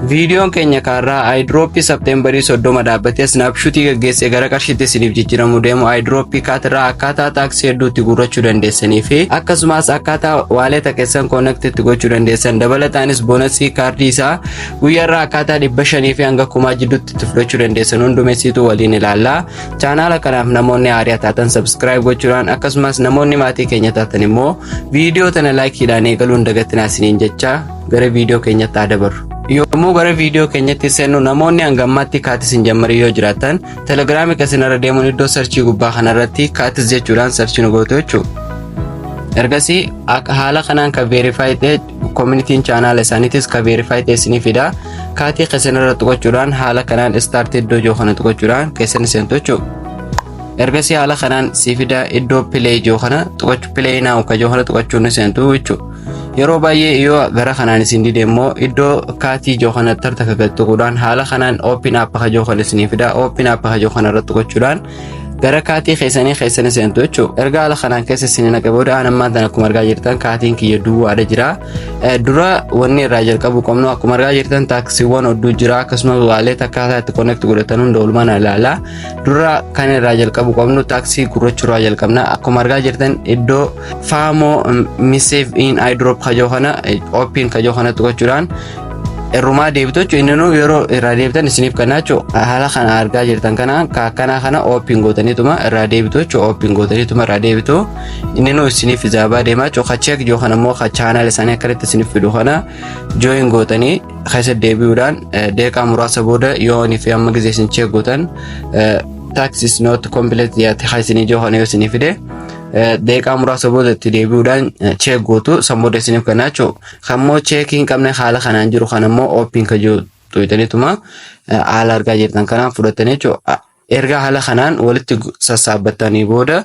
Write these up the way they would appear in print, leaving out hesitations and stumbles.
Viidiyoon keenya kaarraa airdroppii September 30 dhaabbatee snapshotii gaggeessee gara qarshiitti isiniif jijjiiramuu deemu, airdroppii Cats akkaataa taskii hedduutti guurrachuu dandeessanii fi akkasumas akkaataa walleta keessan connect itti gochuu dandeessan, dabalataanis bonusii kaardii isaa guyyaarraa akkaataa 500 fi hanga 1000 jidduutti itti fudhachuu dandeessan hundumeessituu waliin ilaalla. Chaanaala kanaaf namoonni haaraa taatan subscribe gochuudhaan, akkasumas namoonni maatii keenya taatan immoo viidiyoo tana likeiidhaan eegaluun dagatinaa isiniin jecha gara viidiyoo keenyatti haa dabarru. Yommuu gara viidiyoo keenyatti seennu, namoonni hanga ammaatti Cats hin jammarin yoo jiraatan, Telegramii keessan deemuun iddoo searchii gubbaa kanarratti Cats jechuudhaan searchii nu gootu jechuudha. Ergasii haala kanaan kan verify ta'e, communityn chaanaala isaaniitis kan verify ta'e isinii fida. Catii keessan irra tuqachuudhaan haala kanaan start iddoo jiru kana tuqachuudhaan keessan seentu jechuudha. Ergasii haala kanaan si fida. Iddoo play jiru kana tuqachuu, play now ka jiru kana tuqachuun ni seentu jechuudha. Yeroo baay'ee yoo gara kanaan isin dide immoo iddoo catii jiru kana tarta tuquudhaan haala kanaan open app ka jiru kana isinii fida. Open app ka jiru kana irra tuqachuudhaan gara catii keessanii keessanii seentu jechuudha. Erga haala kanaan keessa isin naqe booda, aan ammaan tana akkuma argaa jirtan catiin kiyya duwwaadha jira. Dura wanni irraa jalqabu qabnu, akkuma argaa jirtan taskiiwwan hedduu jira, akkasumas wallet akkaataa itti connect godhatan hunda oolmaan ilaala. Dura kan irraa jalqabu qabnu taskii gurrachuu irraa jalqabna. Akkuma argaa jirtan iddoo FOMO massive in airdrop kajoo kana, open kajoo kana tuqachuudhaan irrumaa deebitu jechuudha. Inni nu yeroo irraa deebitan isiniif kannaa jechuudha. Haala kana argaa jirtan kana akkanaa kana open gootaniituma irraa deebitu jechuudha. Open gootaniituma irraa deebitu. Inni nu isiniif ijaabaa deemaa jechuudha. Ka check jiru kana immoo ka channel isaanii akkanatti isiniif fidu kana join gootanii keessa deebi'uudhaan deeqaa muraasa booda yoo inni fi amma gisee isin check gootan task is not complete yaatti haa isinii jiru kana yoo isinii fide, deeqaa muraasa booda itti deebi'uudhaan check gootu, san booda isiniif kenna jechuudha. Kammoo checkii hin qabne haala kanaan jiru kana immoo open ka jiru tuqxaniituma haala argaa jirtan kanaan fudhatanii jechuudha. Erga haala kanaan walitti sassaabbatanii booda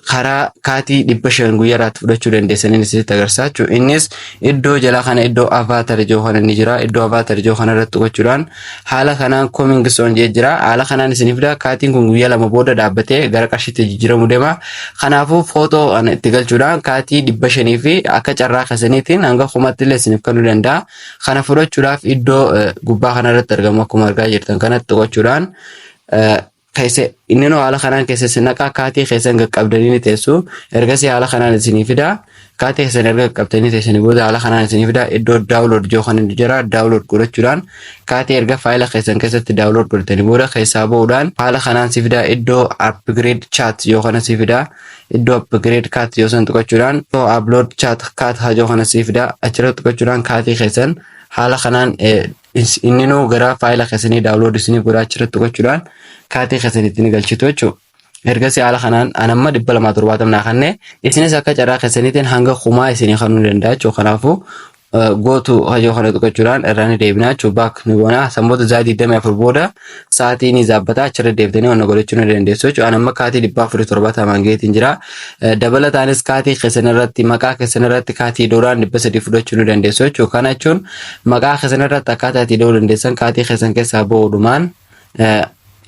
karaa catii 500 guyyaarraatti fudhachuu dandeessaniin isinitti agarsiisa jechuudha. Innis iddoo jalaa kana iddoo avatar jiru kana ni jira. Iddoo avatar jiru kana irratti tuqachuudhaan haala kanaan coming soon jee jira. Haala kanaan isiniif fida. Catiin kun guyyaa 2 booda dhaabbatee gara qarshiitti jijjiiramuu deema. Kanaafuu footoo itti galchuudhaan catii 500 fi akka carraa kasaniitiin hanga 1000tti illee isiniif kennuu danda'a. Kana fudhachuudhaaf iddoo gubbaa kanarratti argamu akkuma argaa jirtan kanatti tuqachuudhaan keessa inni noo haala kanaan keessa isin naqaa. Catii keessan qaqqabdanii ni teessu. Ergasii haala kanaan isinii fida. Catii keessan erga qaqqabdanii teessanii booda haala kanaan isinii fida. Iddoo download jiru kan inni jira, download godhachuudhaan catii erga faayila keessan keessatti download godhatanii booda keessaa ba'uudhaan haala kanaan si fida. Iddoo upgrade chat yoo kana si fida. Iddoo upgrade cat yoo san tuqachuudhaan upload chat cat hajoo kana si fida. Achirratti tuqachuudhaan catii keessan haala kanaan inni nuu gara faayila keessanii download isinii godhaa, achirratti tuqachuudhaan catii keessanitti ni galchitu jechuudha. Ergasii haala kanaan an amma 270 naa kennee, isinis akka carraa keessaniitiin hanga 1000 isinii kennuu ni danda'a jechuudha. Kanaafuu gootu hajoo kana tuqachuudhaan irraa ni deebinaa jechuudha. Back ni goona. Sanboota za'a 24 booda sa'aatii ni zaabbata, achirra deebitanii wanna godhachuu ni dandeessu jechuudha. An amma catii 470 geetiin jira. Dabalataanis catii keessan irratti, maqaa keessan irratti catii dooraan 300 fudhachuu ni dandeessu jechuudha. Kana jechuun maqaa keessan irratti akkaataa itti da'uu dandeessan catii keessan keessaa ba'uudhumaan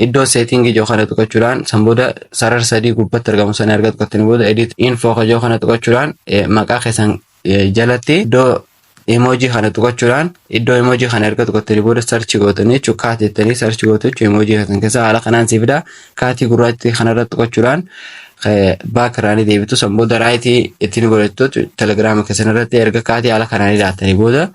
iddoo settingii jiru kana tuqachuudhaan, san booda sarara sadii gubbatti argamu sana erga tuqattanii booda edit info jiru kana tuqachuudhaan maqaa keessan jalatti iddoo emoji kana tuqachuudhaan, iddoo emoji kana erga tuqattanii booda search gootanii jechuudha. Cat jettanii search gootu jechuudha. Emoji keessan keessa haala kanaan si fida. Catii gurraattii kanarratti tuqachuudhaan back irraa ni deebitu. San booda rightii ittiin godhattu Telegrama keessan irratti. Erga catii haala kanaan ilaaltanii booda,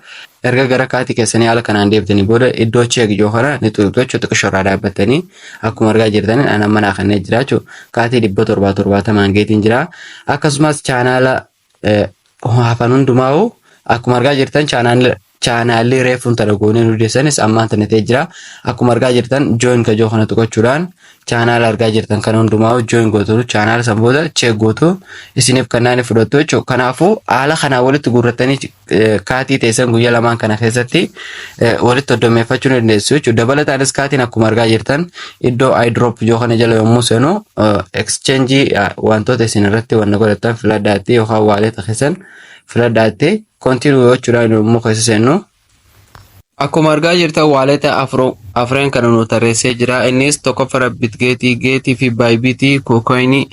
erga gara catii keessanii haala kanaan deebitanii booda iddoo check jiru kana ni tuqxu jechuudha. Xiqqishoo irraa dhaabbattanii akkuma argaa jirtanii an amma naa kanneen jira jechuudha. Catii 770n geetiin jira. Akkasumas chaanaala hafan hundumaa'u akkuma argaa jirtan chaanaalli reefuun tana goonee nu deessanis ammaan tana ta'ee jira. Akkuma argaa jirtan join kajoo kana tuqachuudhaan chaanaala argaa jirtan kana hundumaa join gootu. Chaanaala san booda check gootu, isiniif kannaan fudhattu jechuudha. Kanaafuu haala kanaa walitti guurratanii catii teessan guyyaa lamaan kana keessatti walitti hoddommeeffachuu ni dandeessu jechuudha. Dabalataanis catiin akkuma argaa jirtan iddoo airdrop joo kana jala yommuu seenu exchange wantoota isin irratti wanna godhatan filadhaatti yookaan walleta keessan filadhaatti continue gochuudhaan yommuu keessa seennu, akkuma argaa jirtan walleta afreen kana nu tarreessee jira. Innis tokkoffara Bitgetii, Getii fi Bybitii, KuCoinii.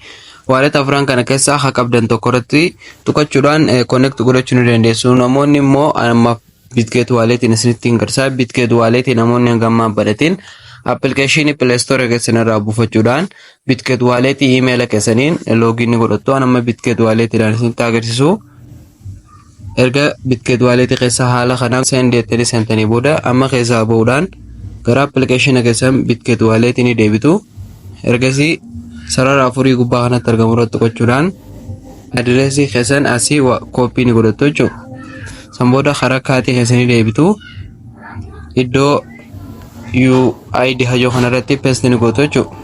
Walleta afran kana keessaa haa qabdan tokko irratti tuqachuudhaan connect godhachuu ni dandeessu. Namoonni immoo ammaaf Bitget Walletiin isinitti hin garsiisa. Bitget Walletii namoonni hanga ammaa baratin applicationii Play Store keessan irraa buufachuudhaan Bitget Walletii emaila keessaniin login godhattu. An amma Bitget Walletiidhaan isinitti agarsiisu. Erga Bitget Walletii keessa haala kanaan send jettanii seentanii booda, amma keessaa bahuudhaan gara applicationa keessan Bitget Walletii ni deebitu. Ergasii sarara afurii gubbaa kanatti argamu irratti gochuudhaan adireesii keessan asii copy ni godhattu jechuudha. San booda karaa Catii keessanii deebitu, iddoo UID hajoo kanarratti paste ni gootu jechuudha.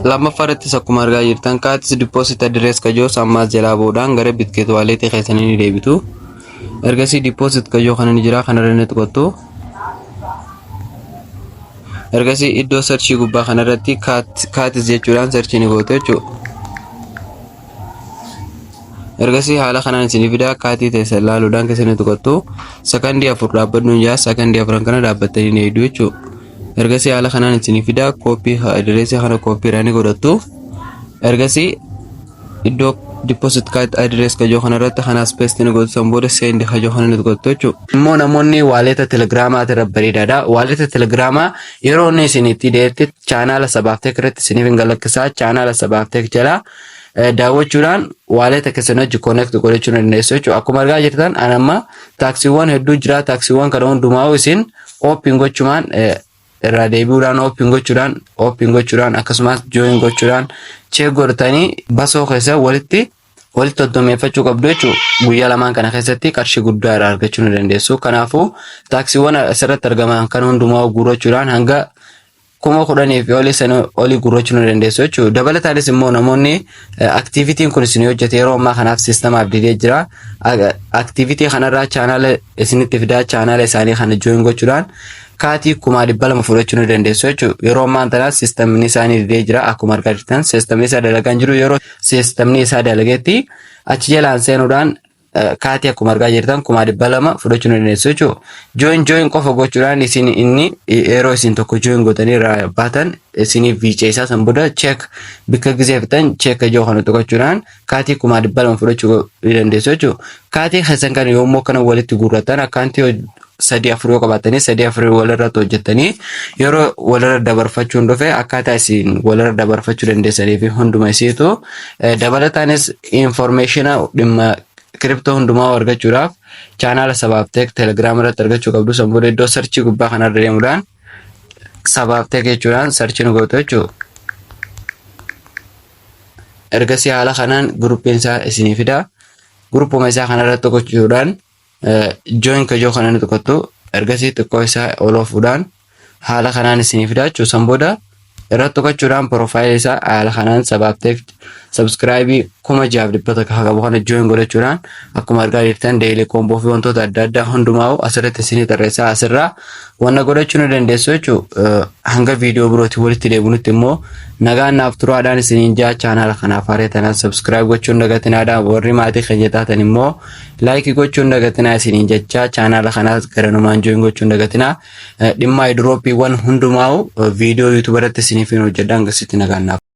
Lammaffaa irrattis akkuma argaa jirtan Cats deposit address kajoos ammaas jalaa bahuudhaan gara Bitget Walletii keessanii ni deebitu. Ergasii deposit kajoo kana ni jira, kanarra ni tuqattu. Ergasii iddoo searchii gubbaa kanarratti Cats jechuudhaan searchii ni gootu jechuudha. Ergasii haala kanaan isinii fidaa, Catii teessan ilaaluudhaan keessa ni tuqattu. Sakandii 4 dhaabbadhuun jaa, sakandii 4 kana dhaabbattanii ni eegdu jechuudha. Ergasii haala kanaan isinii fidaa, copy adireesii kana copy irraa ni godhattu. Ergasii iddoo deposit Cat address kajoo kanarratti kanaas paste ni gootu, san booda send kajoo kana ni tuqattu jechuudha. Immoo namoonni walleta Telegramaa irra bareedaadha. Walleta Telegramaa yeroo inni isin itti deetti channela Sabaaf Tech irratti isiniif hin galakkisaa, channela Sabaaf Tech jalaa daawwachuudhaan walleta keessan hojii connect godhachuu dandeessu jechuudha. Akkuma argaa jirtan an amma taskiiwwan hedduu jira. Taskiiwwan kana hundumaa isin open gochumaan irraa deebi'uudhaan, open gochuudhaan, open gochuudhaan, akkasumas join gochuudhaan, check godhatanii basoo keessa walitti walitti hoddomeeffachuu qabdu jechuudha. Guyyaa lamaan kana keessatti qarshii guddaa irraa argachuu ni dandeessu. Kanaafuu taskiiwwan asirratti argaman kan hundumaa guurrachuudhaan hanga 10,000 fi olii sana olii guurrachuu ni dandeessu jechuudha. Dabalataanis immoo namoonni activityn kun isin hojjete, yeroo ammaa kanaaf systema updatee jira. Activity kanarraa channela isinitti fidaa, channela isaanii kana join gochuudhaan Catii 200,000 fudhachuu ni dandeessu jechuudha. Yeroo ammaa kana systemni isaanii didee jira, akkuma argaa jirtan systemni isaa dalagaa hin jiru. Yeroo systemni isaa dalageetti achi jalaan seenuudhaan Catii akkuma argaa jirtan 200,000 fudhachuu ni dandeessu jechuudha. Join join qofa gochuudhaan isin inni yeroo isin tokko join gootanii irraa baatan isiniif viiceessaa, san booda check bikka gisee fixan check ijoo kana tuqachuudhaan Catii 200,000 fudhachuu ni dandeessu jechuudha. Catii keessan kana yommuu akkana walitti guurratan, accountii sadii afur yoo qabaatanii, sadii afur walirratti hojjettanii, yeroo walirra dabarfachuun dhufe akkaataa isin walirra dabarfachuu dandeessanii fi hunduma isiitu, dabalataanis informationa dhimma crypto hundumaa argachuudhaaf channela Sabaaf Tech Telegram irratti argachuu qabdu. San booda iddoo searchii gubbaa kanarra deemuudhaan Sabaaf Tech jechuudhaan searchii nu gootu jechuudha. Ergasii haala kanaan groupiin isaa isinii fida. Groupuma isaa kanarratti gochuudhaan join kajoo kana ni tuqattu. Ergasii xiqqoo isaa ol oofuudhaan haala kanaan isinii fida jechuudha. San booda irratti tuqachuudhaan profile isaa haala kanaan Sabaaf Tech subscribe 6,100 qabu kana join godhachuudhaan, akkuma argaa jirtan daily combo fi wantoota adda addaa hundumaa asirratti isinii tarreessaa, asirraa wanna godhachuu ni dandeessu jechuudha. Hanga viidiyoo birootti walitti deebinutti immoo nagaan naaf turaadhaan isiniin jaa. Channela kanaaf haaree tanaan subscribe gochuun dagatinaadhaan, warri maatii keenya taatan immoo like gochuun dagatinaa isiniin jechaa, channela kanaas garanumaan join gochuun dagatinaa. Dhimma airdropiiwwan hundumaa viidiyoo YouTube irratti isiniif hin hojjedha. Hangasitti nagaan naaf.